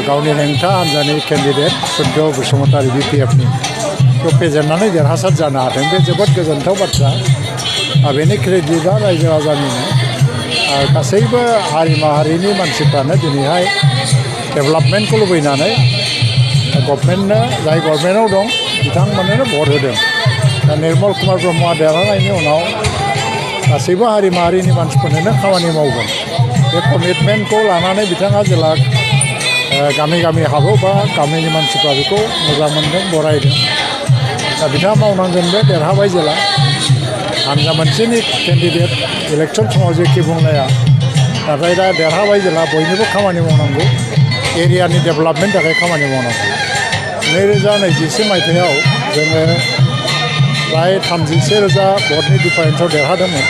गावनि हेंथा हान्जानि केन्डिडेट सुद्य बसुमतारी BPFनि फेजेननानै देरहासार जानो हादों बे जोबोद गोजोनथाव बाथ्रा बेनि क्रेडिटआ रायजो राजानिनो गासैबो हारि माहारिनि मानसिफ्रानो दिनैहाय डेभेलपमेन्टखौ लुबैनानै गभर्नमेन्टनो जाय गभर्नमेन्टआव दं बिथांमोननो भट होदों दा निर्मल कुमार ब्रह्मआ देरहानायनि उनाव गासैबो हारि माहारिनि मानसिफोरनो खामानि मावगोन बे कमिटमेन्टखौ लानानै बिथाङा जेला गामि गामि हाबो बा गामिनि मानसिफ्रा बेखौ मोजां मोनदों बरायदों दा बिथाङा मावनांगोन बे देरहाबाय जेला हानजा मोनसेनि केन्डिडेट इलेक्सन समाव जेखि बुंलाया नाथाय दा देरहाबाय जेला बयनिबो खामानि मावनांगौ एरियानि डेभेलपमेन्टनि थाखाय खामानि मावनांगौ 2021 मायथाइयाव जोङो प्राय 31,000 भटनि डिफारेन्सआव देरहादोंमोन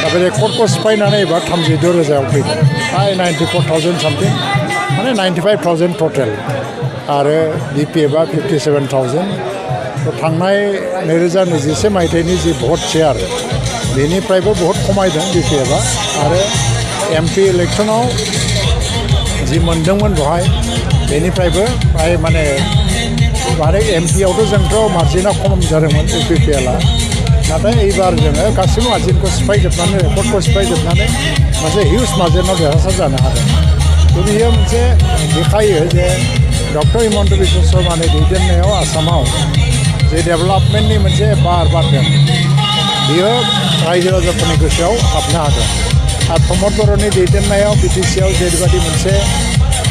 दा बे रेकर्डखौ सिफायनानै एबार 36,000 फैदों प्राय 94,000 सामथिं माने 95,000 टटेल आरो BPFआ 57,000 थांनाय 2021 मायथाइनि जि भट शेयार बेनिफ्रायबो बहुत खमायदों BPFआ आरो MP इलेक्सनाव जि मोनदोंमोन बेवहाय बेनिफ्रायबो प्राय माने MPआवथ' जोंथ' मार्जिना खम जादोंमोन BPLआ नाथाय एबार जोङो गासिबो मार्जिनखौ सिफायजोबनानै रेकर्डखौ सिफायजोबनानै मोनसे हिउज मार्जिनाव देरहासार जानो हादों बेयो मोनसे देखायो जे डक्टर हिमन्त बिश्व शर्मानि दैदेननायाव आसामाव जे डेभेलपमेन्टनि मोनसे बार बारदों बियो रायजो राजाफोरनि गोसोआव हाबनो हादों आरो प्रमद बर'नि दैदेननायाव BTCआव जेरैबायदि मोनसे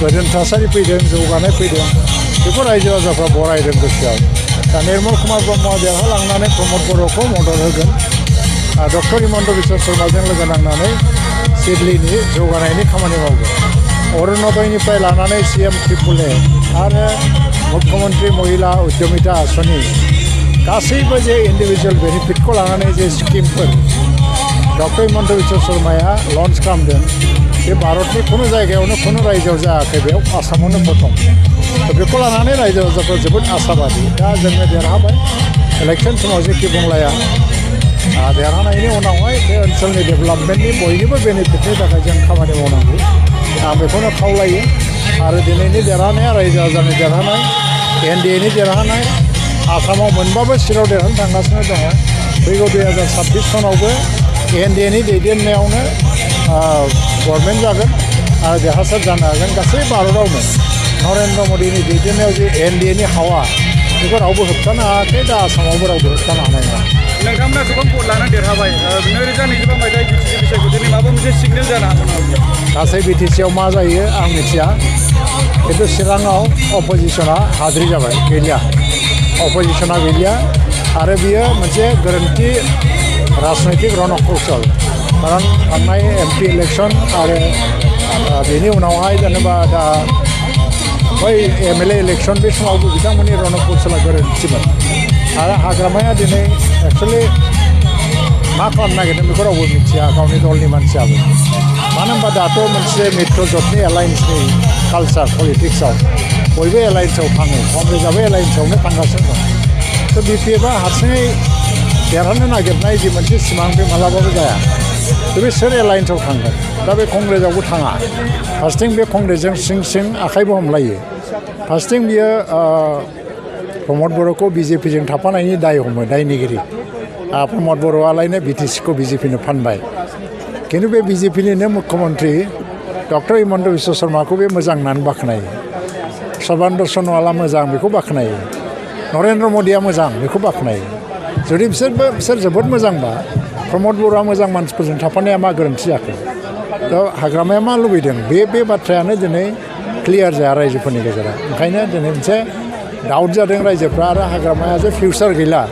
गोजोन थासारि फैदों जौगानाय फैदों बेखौ रायजो राजाफ्रा बरायदों गोसोआव दा निर्मल कुमार ब्रह्मआ देरहालांनानै प्रमद बर'खौ मदद होगोन डक्टर हिमन्त बिश्व शर्माजों लोगो नांनानै सिडलिनि जौगानायनि खामानि मावगोन अरुणोदयनिफ्राय लानानै CM ट्रिपुल A आरो मुख्यमन्त्री महिला उद्यमिता आसनि गासैबो जे इन्डिभिजुवेल बेनिफिटखौ लानानै जे स्किमफोर डक्टर हिमन्त बिश्व शर्माया लन्च खालामदों बे भारतनि खुनु जायगायावनो खुनु रायजोआव जायाखै बेयाव आसामावनो प्रथम बेखौ लानानै रायजो राजाफ्रा जोबोद आसाबादि दा जोङो देरहाबाय इलेक्सन समाव जेखि बुंलाया देरहानायनि उनावहाय बे ओनसोलनि डेभेलपमेन्टनि बयनिबो बेनिफिटनि थाखाय जों खामानि मावनांगौ आं बेखौनो खावलायो आरो दिनैनि देरहानाया रायजो राजानि देरहानाय NDAनि देरहानाय आसामाव मोनबाबो सिटआव देरहानो थांगासिनो दङ फैगौ 2026 सनावबो NDAनि दैदेननायावनो गभर्नमेन्ट जागोन आरो देरहासार जानो हागोन गासै भारतआवनो नरेन्द्र मदिनि दैदेननायाव जे NDAनि हावा बेखौ रावबो होबथानो हायाखै दा आसामावबो रावबो होबथानो हानाय नङा नोंथांमोना गोबां भट लानानै देरहाबाय 2025 मायथाइ BTC बिसायख'थिनि माबा मोनसे सिगनेल जानो हागोन गासै BTCआव मा जायो आं मिथिया खिन्थु चिराङाव अपोजिसना हाद्रि जाबाय गैलिया अपोजिसना गैलिया आरो बियो मोनसे गोरोन्थि राजनैतिक रणकौशल खारन थांनाय MP इलेक्सन आरो बेनि उनावहाय जेनेबा दा बै MLA इलेक्सन बे समावबो बिथांमोननि रणकौशला गोरोन्थिमोन आरो हाग्रामाया दिनै एक्सुवेलि मा खालामनो नागिरदों बेखौ रावबो मिथिया गावनि दलनि मानसियाबो मानो होनबा दाथ' मोनसे मित्रजोटनि एलायन्सनि कालचार पलिटिक्सआव बयबो एलायन्सआव थाङो कংগ্रेसआबो एलायन्सआवनो थांगासिनो दं थ' BPFआ हारसिङै देरहानो नागिरनाय जि मोनसे सिमां बे मालाबाबो जाया बे सोर एलायन्सआव थांगोन दा बे कंग्रेसआवबो थाङा फार्स्टिं बे कंग्रेसजों सिं सिं आखाइबो हमलायो फार्स्टिं बियो प्रमद बर'खौ BJPजों थाफानायनि दाय हमो दायनिगिरि प्रमद बर'आलायनो BTCखौ BJPनो फानबाय खिन्थु बे BJPनिनो मुख्यमन्त्री डक्टर हिमन्त बिश्व शर्माखौ बे मोजां होननानै बाख्नायो सर्बानन्द सन'वाला मोजां बेखौ बाख्नायो नरेन्द्र मदिया मोजां बेखौ बाख्नायो जुदि बिसोर जोबोद मोजांबा प्रमद बर'आ मोजां मानसिफोरजों थाफानाया मा गोरोन्थि जाखो दा हाग्रामाया मा लुबैदों बे बाथ्रायानो दिनै क्लियार जाया रायजोफोरनि गेजेराव ओंखायनो दिनै मोनसे डाउट जादों रायजोफ्रा आरो हाग्रामाया जे फिउचार गैला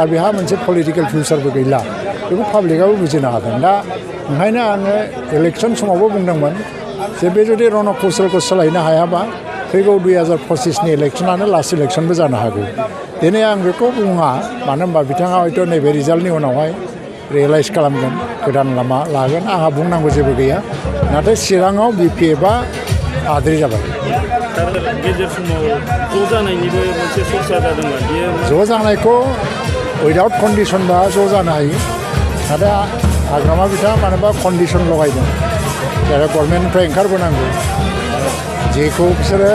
आरो बेहा मोनसे पलिटिकेल फिउचारबो गैला बेखौ पाब्लिकआबो बुजिनो हादों दा ओंखायनो आङो इलेक्सन समावबो बुंदोंमोन जे बे जुदि रणकौशलखौ सोलायनो हायाबा फैगौ 2025नि इलेक्सनानो लास्ट इलेक्सनबो जानो हागौ दिनै आं बेखौ बुङा मानो होनबा बिथाङा हयथ' नैबे रिजाल्टनि उनावहाय रियेलाइज खालामगोन गोदान लामा लागोन आंहा बुंनांगौ जेबो गैया नाथाय चिराङाव BPFआ हाद्रि जाबाय गेजेर समाव ज' जानायनिबो मोनसे चर्चा जादोंमोन ज' जानायखौ उइदाउट कन्डिसनबा ज' जानो हायो नाथाय हाग्रामा बिथाङा मानोबा कन्डिसन लगायदों जेरै गभर्नमेन्टनिफ्राय ओंखारबोनांगौ जेखौ बिसोरो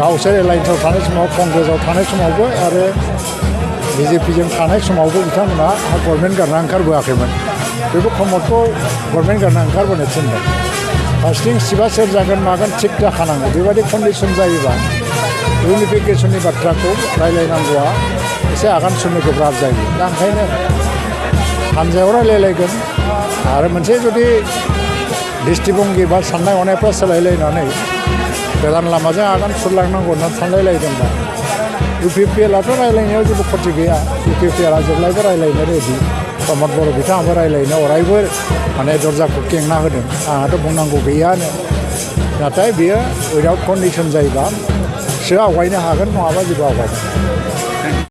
गावसोर एलायन्सआव थानाय समाव कंग्रेसआव थानाय समावबो आरो BJPजों थानाय समावबो बिथांमोना गभर्नमेन्ट गारना ओंखारबोआखैमोन बेबो प्रमदखौ गभर्नमेन्ट गारना ओंखारबोनो थिनदों फार्स्टिं सिबा सोर जागोन मागोन थिग जाखानांगौ बेबायदि कन्डिसन जायोबा इउनिफिकेसननि बाथ्राखौ रायलायनांगौआ एसे आगान सुरनो गोब्राब जायो दा ओंखायनो हानजायाव रायलायलायगोन आरो मोनसे जुदि दृष्टिभंगि बा साननाय हनायफ्रा सोलायलायनानै गोदान लामाजों आगान सुरलांनांगौ होननानै सानलायलायदोंबा UPPLआथ' रायलायनायाव जेबो खथि गैया UPPLआ जेब्लायबो रायलायनो रेडि प्रमद बर' बिथाङाबो रायलायनो अरायबो माने दरजाखौ खेंना होदों आंहाथ' बुंनांगौ गैयानो नाथाय बियो उइदाउट कन्डिसन जायोबा सो आवगायनो हागोन नङाबा जेबो आवगायनो